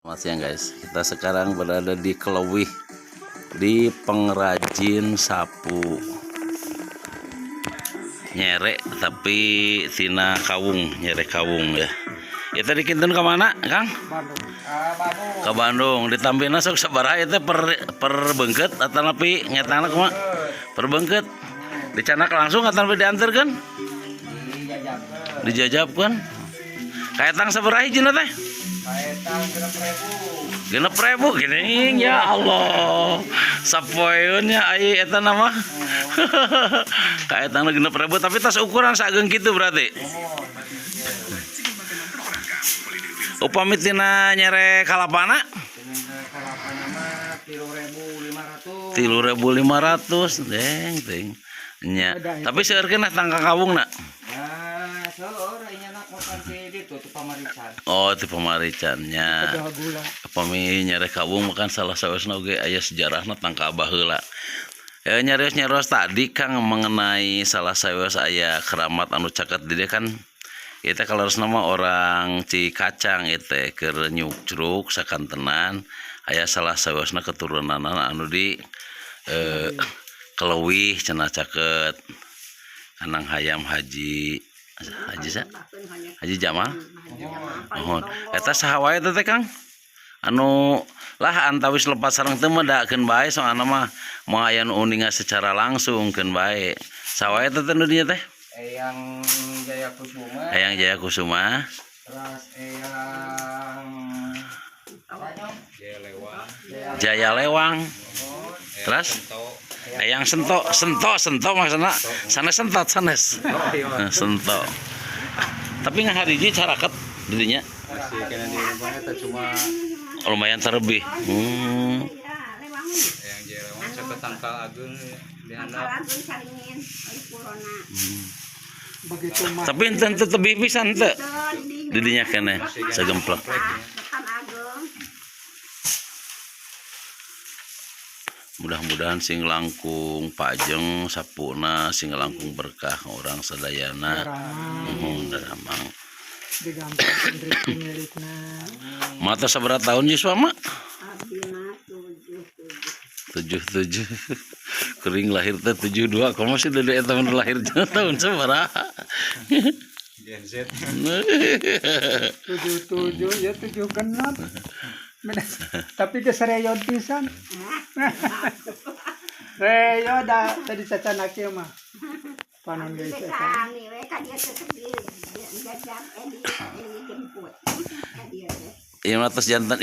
Selamat siang guys, kita sekarang berada di Kelewih, di pengrajin sapu nyere tapi tina kawung, nyere kawung ya. Ya tadi kintun ke mana, Kang? Bandung. Ah, Bandung. Ke Bandung. Ditampilna sok sabaraha itu per per beungkeut atanapi ngetangna kumaha? Per beungkeut. Dicandak langsung atanapi diantarkeun? Dijajabkeun. Dijajabkeun. Kaetang sabaraha hijina teh? Kaetang 6.000. 6.000 gini ya Allah. Sapoeun nya ai eta nama. Kaetangna 6.000 tapi tas ukuran sageung kitu berarti. Upami tina nyere kalapana? Kalapana mah 3.500. 3.500 deng ting. Nya. Tapi seueurkeun nah tangka kawungna. Nah, seueur nya makan di ditu tu pamarican. Oh, ti pamarican nya. Upami nyere kawung makan salah sawiosna oge aya sejarahna tangka baheula. Ya, nyarios-nyarios tadi Kang mengenai salah sawios aya keramat anu caket di dieu kan ieu teh kaleresna mah orang Cikacang ieu teh keur nyukcruk sakantenan aya salah sawiosna keturunanna anu di Kelewih cenah caket Anang Hayam Haji Haji sa Haji Jamal. Mohon eta saha wae teh Kang anu lah antawis lepat sareng teu mah dakeun bae soalna mah moal aya nu uninga secara langsung keun bae saha wae teh nu dinya teh. Eyang Jaya Kusuma. Eyang Jaya Kusuma. Terus Eyang Jaya Lewang. Jaya Lewang. Terus Eyang Sento, Sento, Sento maksudna sanes sentot sanes. Sento. Tapi ngahariji caraket didinya. Masih kena di rumah eta cuma lumayan terlebih. Eyang Jaya Lewang caket tangkal ageung di handap. Begitu mah. Tapi ente teu tebih pisan teu. Didinya keneh sagemplek. Mudah-mudahan sing langkung pajeng sapuna sing langkung berkah orang sadayana. Muhun daramang. Digampangkeun rezeki milikna. Mata sabaraha tahun yuswa mak? Abdi mah 77. 77. Kering lahir teh 72. Komo sih dede eta mun lahir tahun sabaraha? Gen Z. 77 ya 7 genep. Tapi geus reyod pisan. Reyod da tadi cacan kieu mah. Panon geus eta. Sami we ka dieu teh dijajab dijemput. Ka dieu teh. Ieu mah tos janten.